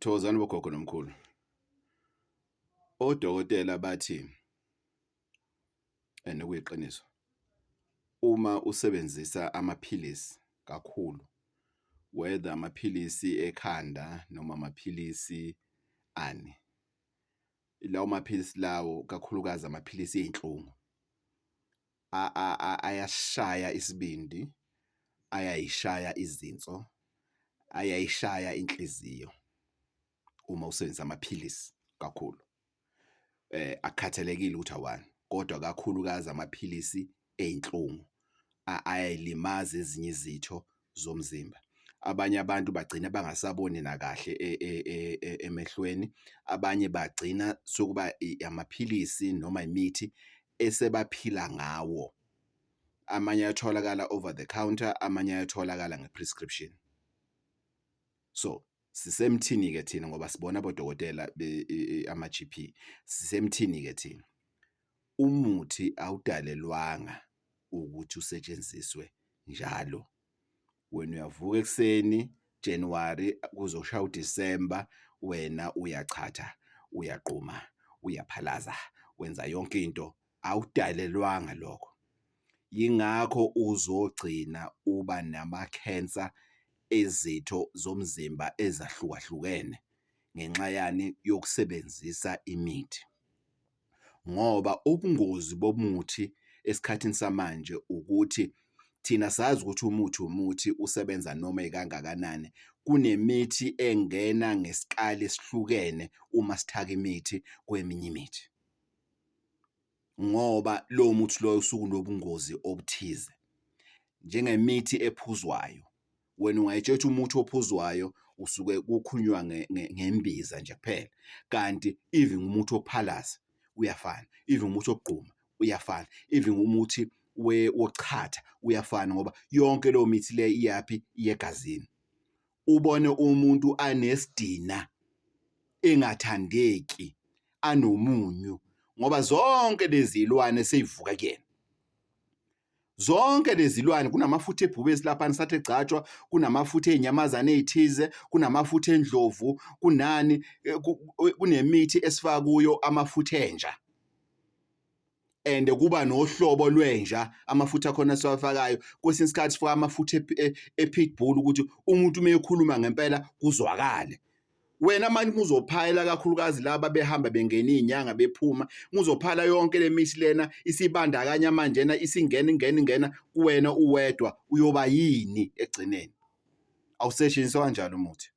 Thokozani bogogo nomkhulu. Odokotela bathi and kuyiqiniso, uma usebenzisa amaphilisi kakhulu, whether amaphilisi ekhanda noma amaphilisi ani, lawo maphilisi lawo kakhulukazi amaphilisi ey'nhlungu ayasishaya isibindi, ayayishaya izinso, ayayishaya inhliziyo uma usebenzisa amaphilisi kakhulu. Akukhathalekile ukuthi awani kodwa kakhulukazi amaphilisi ey'nhlungu ayay'limaza ezinye izitho zomzimba. Abanye abantu bagcina bangasaboni nakahle emehlweni, abanye bagcina sekuba amaphilisi noma imithi esebaphila ngawo. Amanye ayatholakala over the counter, amanye ayatholakala nge-prescription. So sisemthini-ke thina ngoba sibona abodokotela ama-G_P, sisemthini-ke thina. Umuthi awudalelwanga ukuthi usetshenziswe njalo. Wena uyavuka ekuseni January kuzoshaya uDisemba wena uyachatha, uyagquma, uyaphalaza, wenza yonke into, awudalelwanga lokho. Yingakho uzogcina uba namakhensa ezitho zomzimba ezahlukahlukene ngenxa yani yokusebenzisa imithi. Ngoba ubungozi bomuthi esikhathini samanje ukuthi thina sazi ukuthi umuthi umuthi usebenza noma ikangakanani. Kunemithi engena ngesikali esihlukene uma sithaka imithi kweminye imithi. Ngoba lowo muthi loyo usuke unobungozi obuthize. Njengemithi ephuzwayo, wena ungayitshela ukuthi umuthi ophuzwayo usuke kukhulunywa ngembiza nje kuphela, kanti even umuthi wokuphalaza uyafana, even umuthi wokugquma uyafana, even umuthi wokuchatha uyafana ngoba yonke leyo mithi le iyaphi, iya egazini. Ubone umuntu anesidina engathandeki, anomunyu ngoba zonke lezi zilwane seyivuka kuyena. Zonke lezi lwane kunamafutha ebhubesi laphana sathi egcatshwa, kunamafutha ey'nyamazane ey'thize, kunamafutha endlovu, kunani, kunemithi esifaka kuyo amafutha enja. And kuba nohlobo lwenja amafutha akhona esiwafakayo. Kwesinye isikhathi sifaka amafutha e-pitbull ukuthi umuntu uma ekhuluma ngempela kuzwakale. Wena manje uzophayela kakhulukazi laba behamba bengena iy'nyanga bephuma, uzophala yonke le mithi lena isibandakanya manjena isingena ingena ingena kuwena uwedwa uyoba yini ekugcineni? Awusetshenziswa kanjalo umuthi.